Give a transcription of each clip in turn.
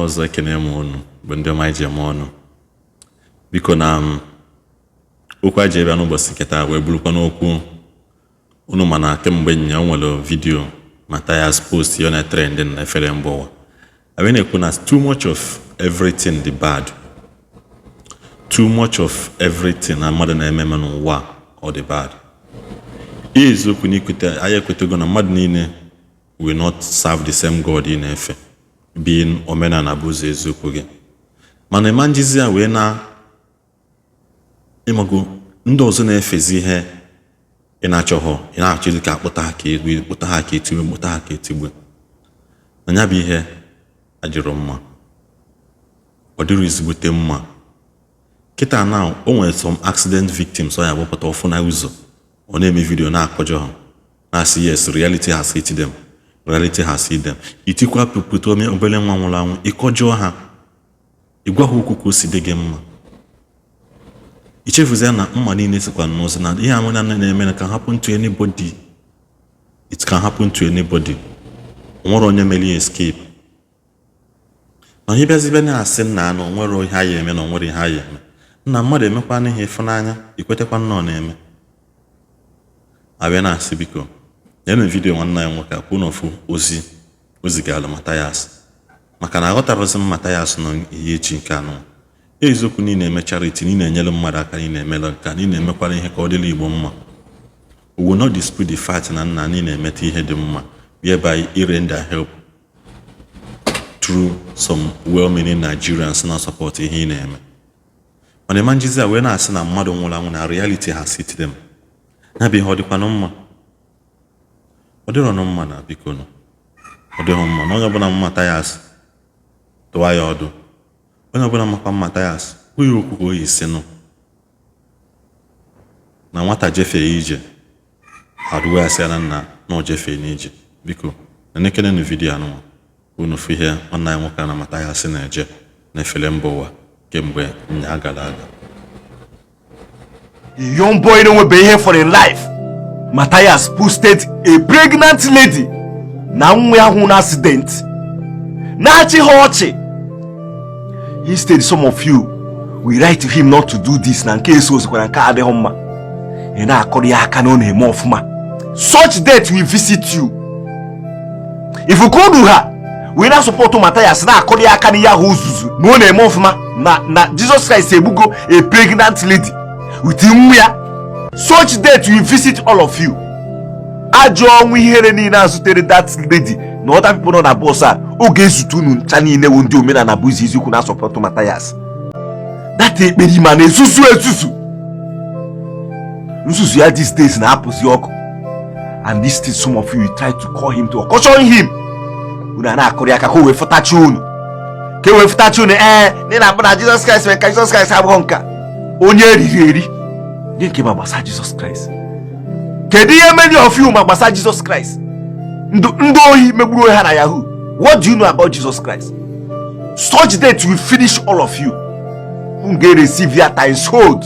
Ọzọ ekene m unu bụ ndị ọma iji eme ọnụ. Biko, na m okwu anyị ji bịa n'ụbọchị nke taa wee bụrụkwa n'okwu unu, mana kemgbe nya o nwere video Mathias post ya na trend na efere mba ụwa. Anyị na-ekwu na too much of everything dị bad, too much of everything na mmadụ na-eme eme n'ụwa, ọ dị bad. Ihe eziokwu na ikwete, anyị ekwetego na mmadụ niile will not serve the same God ị na-efe, being omenala bụ ụzọ eziokwu gị, mana ịma njizi ya wee na ịmago ndị ọzọ na-efezi ihe ị na-achọghọ, ị na-achọzi ka akpụta ha ka egbu, kpụta ha ka etigbe, kpụta ha ka etigbe. Na ya bụ ihe adịrọ mma, ọ dịrị ezigbote mma. Kịta na o nwere some accident victims ọ ya gbapụta ọfụ na ụzọ, ọ na-eme video na-akọjọ ha, na-asị, "Yes, reality has hit them, reality has hit them." Itikwa pụta obere nwa nwụrụ anwụ, ịkọjọọ ha, ịgwa ha okwu ka o si dị gị mma. Ichefuzie na mma niile sikwa n'ụzọ na ihe ahụ na na-eme na can happen to anybody. It can happen to anybody. O nwere onye mere ya escape. Mana ịbịazi na-asị nna na onwere ihe a ya eme, na onwere ihe a ya eme, nna mmadụ emekwana ihe ịfụnanya, ikwetekwa nna ọ na-eme. Abịa na-asị, biko nyenụ video nwanne ya nwoke akwụ n'ofu ozi o zigara Mathias, maka na aghọtarozi m Mathias nọ ihe echi nke anọ. Eziokwu niile eme charity, niile enyere mmadụ aka, niile emela nka, niile emekwara ihe ka ọ dịrị Igbo mma. We will not dispute the fact na nna niile emeta ihe dị mma, whereby i render help through some well-meaning Nigerians na support ihe ị na-eme. Mana ịma njizi a wee na-asị na mmadụ nwụrụ anwụ na reality has hit them. Ya bụ ihe ọ dịkwanụ mma? Ọ dịrọnụ mma na biko nụ, ọ dịghị mma. Na onye ọbụla mma Mathias, tụwa ya ọdụ. Onye ọbụla makwa Mathias, kwuo ya okwu ka o yi si nụ na nwata jefee ije, adụgo ya sị ya na nna na o jefee n'ije. Biko, na nekenenu video anụnwa, unu fụ ihe nwanne anyị nwoke na Mathias na-eje n'efere mba ụwa kemgbe nya gara aga. A young boy na-enwebe ihe for a life. Matthias posted a pregnant lady na nwa ya hụ na accident na-achị ha ọchị. Instead, some of you will write to him not to do this, na nke eso ozikwara nke adịghị mma. Ị na-akọrọ ya aka na ọ na-eme ọfụma. Such death will visit you if you go do ha wee na support Matthias, na-akọrọ ya aka n'ihe ahụ ozuzu na ọ na-eme ọfụma, na Jesus Christ egbugo a pregnant lady with nwa ya. Such death will visit all of you. Ajọ ọnwụ ihere niile a zutere that lady na other people nọ na bus a, ọ ga-ezute unu ncha niile wụ ndị omenala bụ izi eziokwu na support Matthias. That ekperima na-ezuzu ezuzu nzuzu ya these days na-apụzi ọkụ. And this thing, some of you try to call him to caution him, unu a na-akụrị aka ka o wee fụtachi unu, ka e wee fụtachi unu. Ee, ndị na-akpọ na Jesus Christ mere ka Jesus Christ abụghị nka onye eriri eri nye nke ma gbasa Jesus Christ. Kedu ihe many of you ma gbasa Jesus Christ? Ndị ohi megburu onwe ha na yahoo. What do you know about Jesus Christ? Such death will finish all of you who get receive your times hold,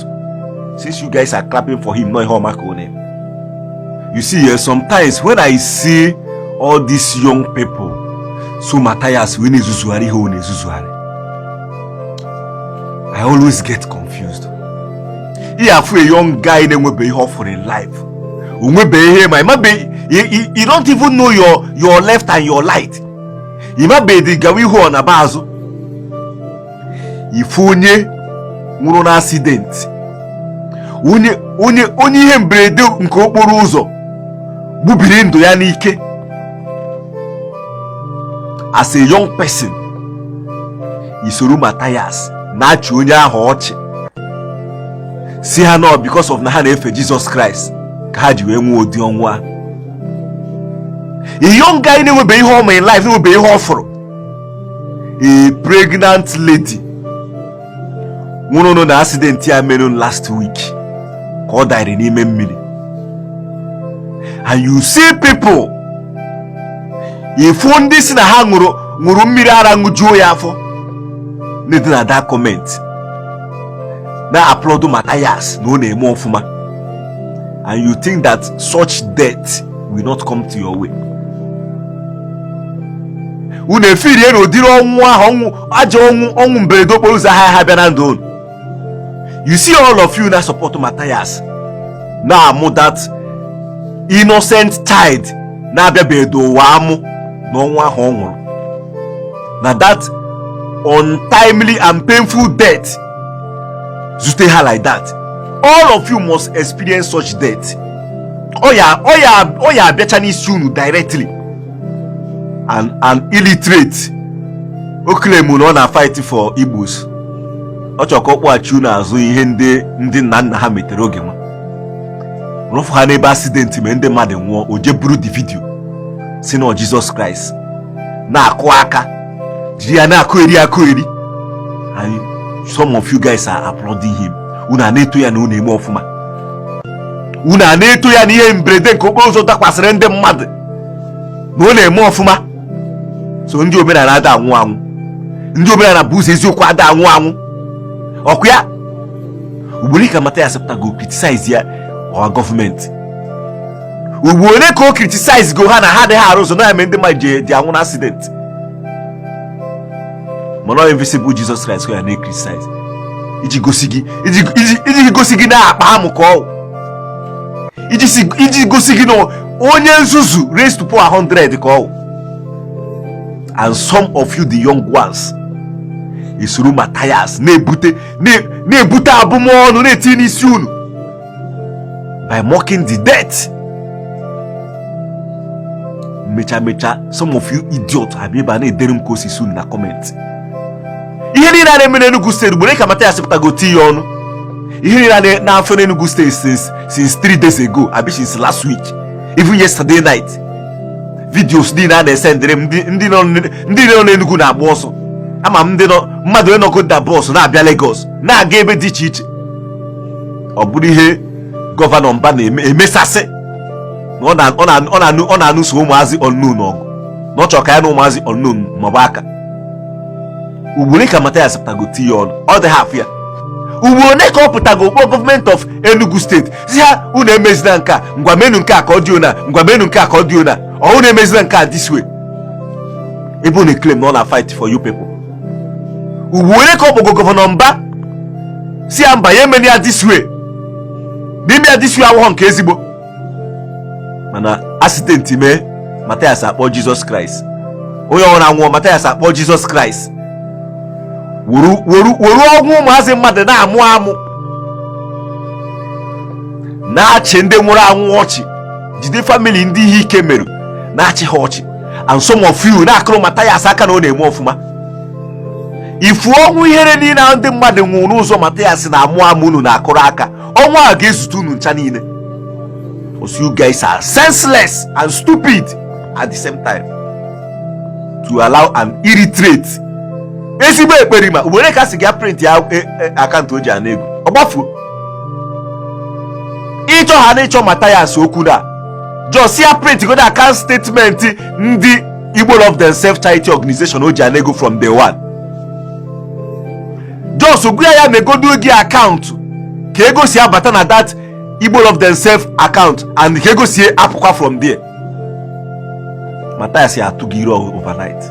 since you guys are clapping for him. No ihe ọma ka ọ na-eme. You see here, sometimes when I see all these young people, so Matthias wee na-ezuzugharị ihe ọ na-ezuzugharị, I always get confused. Ihe afụ a young guy na-enwebe ihe ọ fụrụ in life, o nwebe ihe ma ịmabe, you don't even know your left and your right. Ịmabeghị gawa ihu ọ na ba azụ. Ifu onye nwụrụ na accident, onye ihe mberede nke okporo ụzọ gbubiri ndụ ya n'ike, as a young person, isoro Matthias na-achị onye ahụ ọchị, si ha nọ because of na ha na-efe Jesus Christ ka ha ji wee nwee ụdị ọnwụ a. A young guy na-enwebe ihe ọma in life, na-enwebe ihe ọ fụrụ, a pregnant lady nwụrụ na accident ya mere last week ka ọ dara n'ime mmiri, and you see people, ifu ndị si na ha ṅụrụ mmiri ara ṅụjuo ya afọ, na-ede na that comment na applaud Matthias na ọ na-eme ọfụma, and you think that such death will not come to your way. Unu efirie na ụdịrị ọnwụ ahụ, ọnwụ ajọ ọnwụ, ọnwụ mberede okporo ụzọ ha ha bịa na ndụ unu. You see, all of you na support Matthias na-amụ that innocent child na-abịabeghị ụwa amụ na ọnwụ ahụ ọ nwụrụ na that untimely and painful death zute ha like that. All of you must experience such death. Ọ ya abịacha n'isi unu directly. And an illiterate o claim na ọ na fight for Igbos. Ọ chọrọ ka ọ kpọghachi unu azụ ihe ndị nna nna ha metere oge nwa rụfụ ha n'ebe accident mee ndị mmadụ nwụọ. O je buru the video si na Jesus Christ na-akụ aka, jiri ya na-akụ eri akụ eri, and some of you guys are applauding him. Unu a na-eto ya na unu eme ọfụma. Unu a na-eto ya na ihe mberede nke okporo ụzọ dakwasịrị ndị mmadụ na ọ na-eme ọfụma. So ndị omenala ada anwụ anwụ, ndị omenala bụ ụzọ eziokwu ada anwụ anwụ. Ọkụ ya ugboro ka Mathias pụtago criticize ya ọha gọọmenti, ugboro ole ka o criticize go ha na ha adịghị arụ ụzọ na eme ndị mmadụ ji anwụ na accident? Mana ọ invisible Jesus Christ ka ya na-criticize iji gosi gị, iji gosi gị na-akpa amụ ka ọ iji gosi gị na onye nzuzu raised to power 100 ka ọ. And some of you, the young ones, esoro Matthias na-ebute abụmọnụ na-etinye n'isi unu by mocking the death. Mecha mecha, some of you idiot abịa ebe a na-edere m ka o si unu na comment. Ihe niile a na-eme n'Enugu Steeti, ugboro ka Matthias pụtago tinye ọnụ ihe niile a na-afọ n'Enugu Steeti since 3 days ago, abi since last week, even yesterday night, videos niile a na-esendịrị m, ndị nọ n'Enugu na-agba ọsọ. Ama m ndị nọ mmadụ ịnọgo da bus na-abịa Lagos, na-aga ebe dị iche iche. Ọ bụrụ ihe Gọvanọ Mba na-eme emesasị na ọ na-anụso ụmụazị unknown ọgụ, na ọ chọrọ ka ya na ụmụazị unknown maọbụ aka. Ugboro ka Mathias pụtago tinye ọnụ, ọ dị ha afụ ya. Ugboro ole ka ọ pụtago kpọọ gọọmenti of Enugu Steeti si ha, unu emezina nke a, ngwa menu nke a ka ọ dị ona, ngwa menu nke a ka ọ dị ona, ọ unu emezina nke a this way, ebe ọ na-claim na ọ na fight for you people? Ugboro ole ka ọ kpọgo Gọvanọ Mba si ya mba, ya emena ya this way, n'ime ya this way awụghọ nke ezigbo? Mana accident mee, Mathias akpọ Jesus Christ. Onye ọbụla nwụọ, Mathias akpọ Jesus Christ. Wuru wuru wuru ọgwụ ụmụazị mmadụ na-amụ amụ, na-achị ndị nwụrụ anwụ ọchị, jide family ndị ihe ike mere na-achị ha ọchị. And some of you na-akụrụ Mathias aka na ọ na-eme ọfụma. Ifu ọnwụ ihere niile ahụ ndị mmadụ nwụrụ n'ụzọ Mathias na-amụ amụ, unu na-akụrụ aka. Ọnwụ a ga-ezute unu ncha niile because you guys are senseless and stupid at the same time to allow an illiterate ezigbo ekperima. Ugboro ka sị ga print ya account o ji ana ego, ọ gbafuo. Ịchọ ha na ịchọ Mathias okwu na just ya print go the account statement ndị Igbo Love Themselves Charity Organization o ji ana ego from day one. Just gwa ya megodo gị account ka ego si abata na that Igbo Love Themselves account and ka ego si apụkwa from there. Mathias ya atụ gị iro overnight.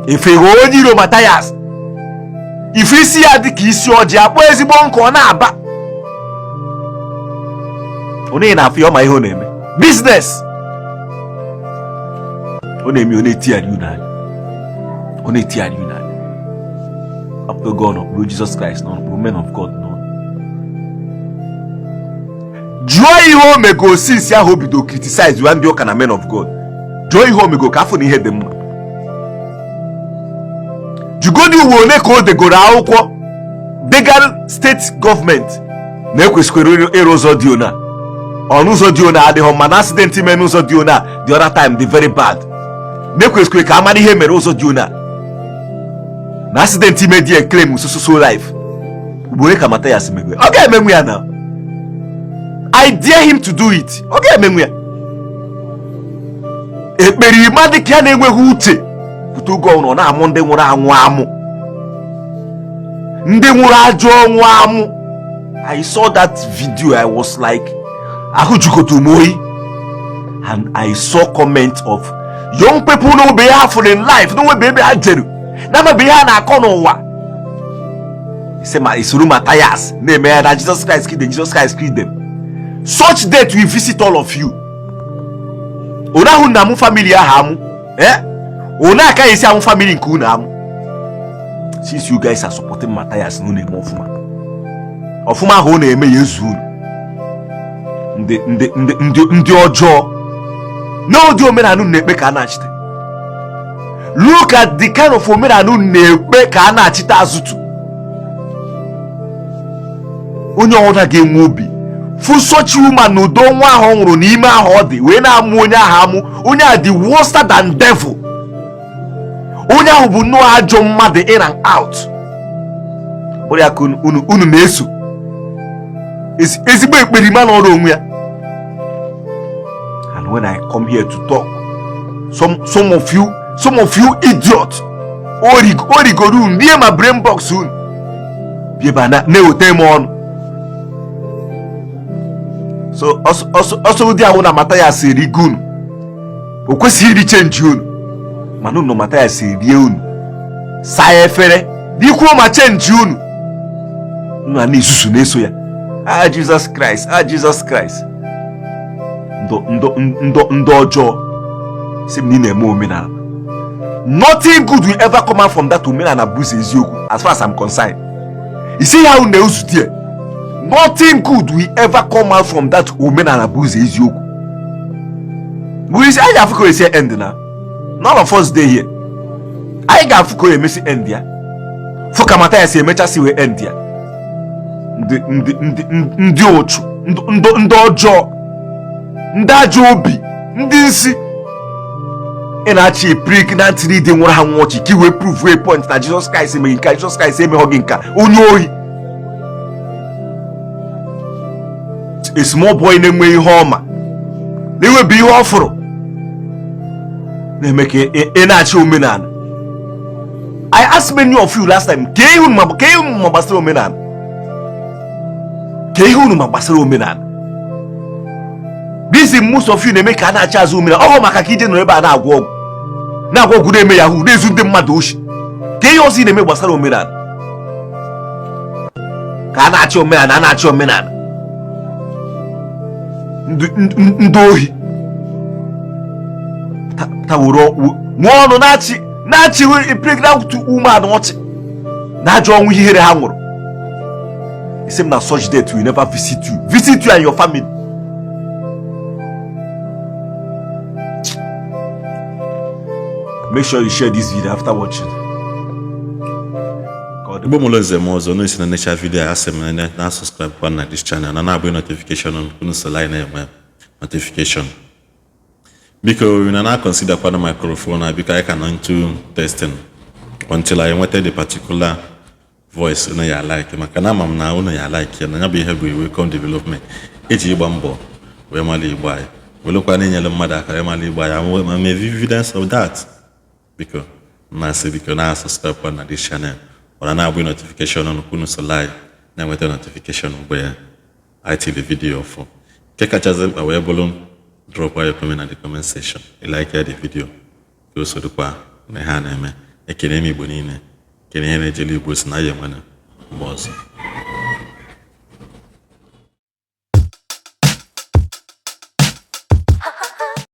Ife ghọọ onye iro Mathias, ife isi ya dị ka isi ọjị akpọ ezigbo nkụ, ọ na-aba onye na-afụ ya. Ọ ma ihe ọ na-eme, business ọ na-eme, ọ na-etigharị unu anya, ọ na-etigharị unu anya. Up to God, bụrụ Jesus Christ nọ, bụrụ men of God nọ. Jụọ ihe o mego since ahụ o bido criticize wa ndị ụka na men of God. Jụọ ihe o mego ka afọ na ihe dị mma. Jugodi uwe ole ka o degoro akwụkwọ degal steeti gọọmenti na ekwesịkwara ịrụ ụzọ dị ona, ọnụ ụzọ dị ona adịghị mma, na accident mee n'ụzọ dị ona the other time dị very bad, na ekwesịkwara ka amara ihe mere ụzọ dị ona, na accident ime dị claim so so life. Ugboro ka Mathias megwe, ọ ga-emenwu ya na I dare him to do it. Ọ ga-emenwu ya. Ekperima dị ka ya na-enweghị uche pụta oge ọnwụ, ọ na-amụ ndị nwụrụ anwụ amụ, ndị nwụrụ ajọ ọnwụ amụ. I saw that video, I was like, ahụ jikọta m oyi. And I saw comment of Young people na-enwebe ihe ha fụrụ in life, na-enwebe ebe ha jeru, na-amabe ihe a na-akọ n'ụwa. Isi ma isoro Matthias na-eme ya na Jesus Christ killed them, Jesus Christ killed them. Such death will visit all of you. Onye ahụ na amụ family ahụ amụ, eh, onye aka esi amụ family nke unu amụ. Since you guys are supporting Matthias, na unu eme ọfụma ọfụma ahụ ọ na-eme ya ezu unu. Ndị ndị ndị ndị ndị ọjọọ n'ụdị omenala unu na-ekpe ka a na-achite. Look at the kind of omenala unu na-ekpe ka a na-achite azụtụ. Onye ọbụla ga-enwe obi fụ such woman na udo nwa ahụ ọ nwụrụ n'ime ahụ ọ dị wee na-amụ onye ahụ amụ, onye a dị worse than devil. Onye ahụ bụ nnọọ ajọ mmadụ in and out. Bụrụ ya ka unu na-eso ezigbo ekperima n'ọrụ onwe ya. And when I come here to talk, some of you idiot origoro unu rie ma brain box unu bịa ebe a na-eweta m ọnụ. So ọsọ ụdị ahụ na Matthias erigo unu, o kwesịghị iri change unu, mana unu Matthias erie unu, saa efere rikwuo ma change unu, unu a na-ezuzu na-eso ya. Ah, Jesus Christ, ah, Jesus Christ. Ndụ ndụ ndụ ndị ọjọọ si m na ị na-eme omenala. Nothing good will ever come out from that omenala bụ ụzọ eziokwu. As far as I'm concerned, isi ya unu na-ezu die, nothing good will ever come out from that omenala bụ ụzọ eziokwu. We see anyị ga-afụ ka o esi end na none of us dey here. Anyị ga-afụ ka o emesi end ya, fụ ka Matthias emechasị wee end ya. Ndị ndị ndị ndị ụchụ, ndị ndị ọjọọ, ndị ajọ obi, ndị nsi. Ị na-achị pregnant lady nwụrụ anwụ ọchị ka i wee prove a point na Jesus Christ emeghị nka, Jesus Christ emeghọ gị nka. Onye ohi, a small boy na-enwe ihe ọma, na-enwebi ihe ọ fụrụ na-eme ka ị na-achị omenala. I asked many of you last time, ka ihe unu ma gbasara omenala, ka ihe unu ma gbasara omenala. This most of you na-eme ka a na-achị azụ omenala ọhụ maka ka ije nọrọ ebe a na-agwọ ọgwụ, na-agwọ ọgwụ, na-eme yahoo, na-ezu ndị mmadụ oshi. Ka ihe ọzọ ị na-eme gbasara omenala ka a na-achị omenala, a na-achị omenala. Ndị ohi taworo nwa ọnụ na-achị na-achị pregnant woman ọchị na ajọ ọnwụ ihere ha nwụrụ. Isi m na such death will never visit you and your family. Make sure you share this video after watching. Igbo mụrụ nze m ọzọ na esi na necha video a, asị m na subscribe kwa na this channel na na-agba notification unu so line na-enwe notification. Biko unu na consider kwa na microphone a, biko anyị ka nọ into testing until anyị nweta the particular voice unu ya like, maka na ama m na unu ya like ya na ya bụ ihe bụ welcome development eji ịgba mbọ wee mara Igbo anyị, welekwa na-enyere mmadụ aka wee mara Igbo anyị, ma mee evidence of that. Biko na-asị biko na subscribe kwa na this channel ọ na-agba notification unu unu so like na-enweta notification mgbe ya anyị tiri video ọfụ. Nke kachasị mkpa wee bụrụ drop your comment na the comment section, like the video ka o sorokwa na ihe a na-eme. Ekene m Igbo niile, kene ihe na-ejele Igbo si na ya enwena mgbe ọzọ.